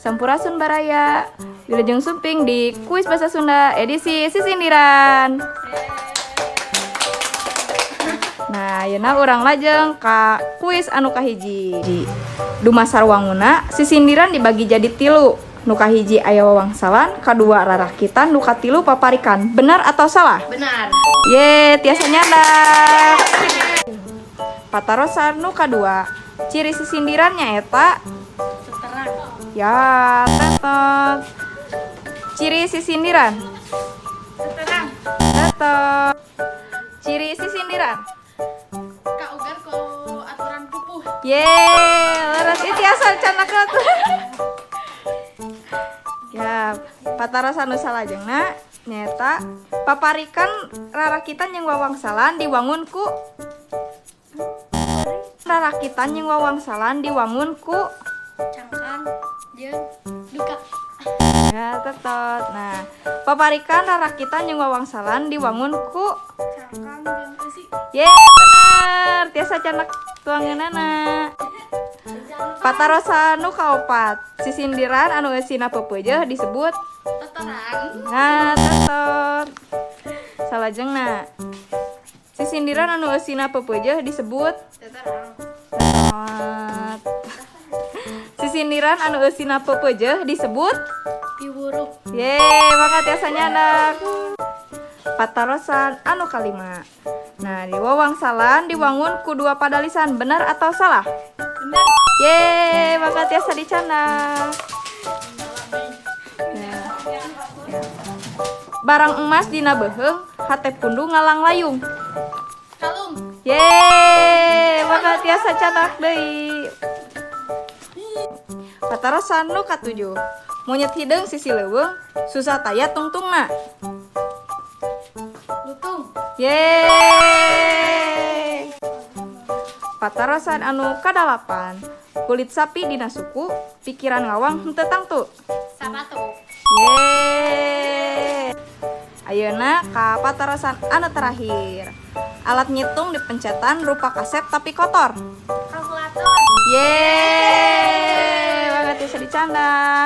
Sampurasun, Baraya. Wilujeng sumping di Kuis Bahasa Sunda edisi Sisindiran. Nah, ayeuna urang lajeng ka kuis anu kahiji. Dumasar wanguna, sisindiran dibagi jadi tilu. Nu kahiji aya wawangsalan, kadua rarakitan, nu katilu paparikan. Benar atau salah? Benar. Ye, tiasa nyandak. Patarosan nu kadua. Ciri sisindiran nyaeta Seterang. Ya, tetot. Ciri sisindiran. Seterang. Tetot. Ciri sisindiran. Kaugar ku aturan pupuh. Ye, leres, ieu tiasa candak tuh. Ya, patarosan nu salajengna nyaeta paparikan, rarakitan jeung wawangsalan diwangun ku rarakitan jeung wawangsalan diwangun ku Cangkang jeung duka. Ya, tetot. Nah, paparikan, rarakitan jeung wawangsalan diwangun ku Cangkang jeung eusi. Ye, bener. Tiasa candak tuangeunana. Patarosan nu kaopat. Sisindiran anu eusina peupeujeuh disebut Teterang. Nah, tetot. Salajengna. Sisindiran anu eusina peupeujeuh disebut Teterang. Tetot. Sisindiran anu eusina peupeujeuh disebut Piwuruh. Ye, mangga tiasa nyandak. Patarosan anu kalima. Nah, di wawangsalan diwangun ku dua padalisan, benar atau salah? Benar. Ye, mangga tiasa dicandak. Ya. Ya. Barang emas dina beuheung, hate pundu ngalanglayung. Kalung. Ye, mangga tiasa candak deui. Patarosan nu katujuh. Monyet hideung sisi leuweung, susah taya tungtungna. Lutung. Yeay. Patarosan anu kadalapan. Kulit sapi dina suku, pikiran ngawang henteu tangtu. Sapatu. Yeay. Ayeuna ka patarosan anu terakhir. Alat ngitung dipencetan rupa kasep tapi kotor. Kalkulator. Yeay, mangga tiasa dicandak.